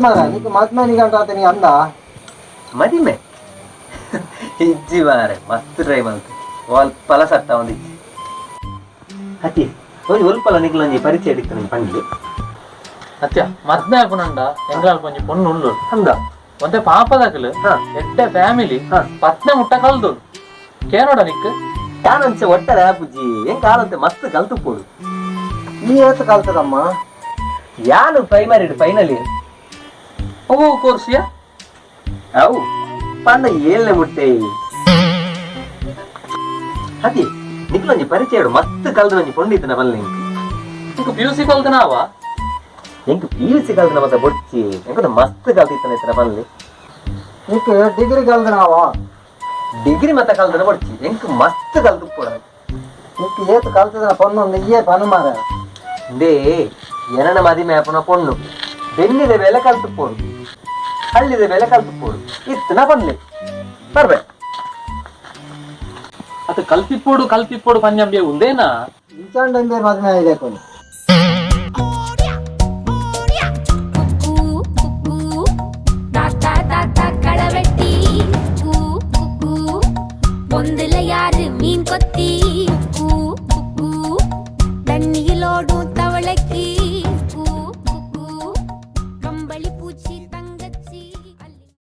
ಅತ್ಮಾರ ನಿಕ್ ಮದ್ಮೆ ನಿಗಂಟ ನೀ ಅಂದ ಮದಿಮೆ ಇಜ್ಜಿ ಮಾರೆ ಮಸ್ತ್ ಟ್ರೈ ಮಲ್ತು ಒಲ್ಪಲ ಸಟ್ಟ ಒಂದಿಜ್ಜಿ ಅತಿ ಒಂಜಿ ಒಲ್ಪಲ ನಿಕ್ಲೊಂಜಿ ಪರಿಚಯ ಇತ್ತು ನಂಗೆ ಪಂಡ್ಲಿ. ಅತ್ಯ ಮದ್ಮೆ ಆಪುನಂಡ ಎಂಗ್ಲಾಲ್ ಪಂಜಿ ಪೊಣ್ಣು ಉಳ್ಳು. ಅಂದ? ಒಂತೆ ಪಾಪದಾಕಲು. ಎಡ್ಡೆ ಫ್ಯಾಮಿಲಿ. ಪತ್ನೆ ಮುಟ್ಟ ಕಲ್ದು ಕೇನೋಡ ನಿಕ್. ಯಾನಂಚೆ ಒಟ್ಟರೆ ಆಪುಜಿ, ಎಂಕ್ ಆಲಂತೆ ಮಸ್ತ್ ಕಲ್ತು ಪೋಡು. ಈ ಏತ್ ಕಲ್ತದಮ್ಮ? ಯಾನು ಪ್ರೈಮರಿ ಫೈನಲ್ ಇಯರ್. ಅವು ಕೋರ್ಸಿಯ? ಅವು ಪಂಡ ಏಳನೇ ಮುಟ್ಟೆ. ಅತಿ ನಿಕ್ಲೊಂಜಿ ಪರಿಚಯ ಮಸ್ತ್ ಕಲ್ದು ಒಂಜಿ ಪೊಂಡಿತ್ತನ ಬಲ್ಲೆ ಎಂಕ್. ನಿಕ್ ಪಿ ಯು ಸಿ ಕಲ್ತನಾವ? ಎಂಕ್ ಪಿ ಯು ಸಿ ಕಲ್ತನ ಮತ್ತ ಬೊಡ್ಚಿ, ಎಂಕದ ಮಸ್ತ್ ಕಲ್ತಿತ್ತನ ಇತ್ತನ ಬಲ್ಲೆ. ನಿಕ್ ಡಿಗ್ರಿ ಕಲ್ತನಾವ? ಡಿಗ್ರಿ ಮತ್ತ ಕಲ್ತನ ಬೊಡ್ಚಿ, ಎಂಕ್ ಮಸ್ತ್ ಕಲ್ತು ಪೋಡ. ನಿಕ್ ಏತ್ ಕಲ್ತದನ ಪೊಣ್ಣು ಇಯೇ ಪನು ಮಾರ. They ಎನನ ಮದಿಮೆ ಆಪುನ ಪೊಣ್ಣು ಬೆನ್ನಿದ ಬೆಲೆ ಕಲ್ತು ಪೋಡು, ಹಳ್ಳಿದ ಬೆಲೆ ಕಲ್ತು ಪೋಡು ಇತ್ತನ ಪನ್ಲೆ ಬರ್ಬೆ. ಅತ ಕಲ್ತಿಪ್ಪೋಡು ಕಲ್ತಿಪ್ಪೋಡು ಪಂಜಂಬಿಯ ಉಂದೇನಾ? ಇಂಚಾಂಡ ಮದ್ಮೆ ಆಯ್ದೆ ಕೊನಿ. ಕುಕ್ಕು ಕುಕ್ಕು தாத்தா தாத்தா களவெட்டி கூ குக்கு பொந்துல யாரு மீன் கொத்தி.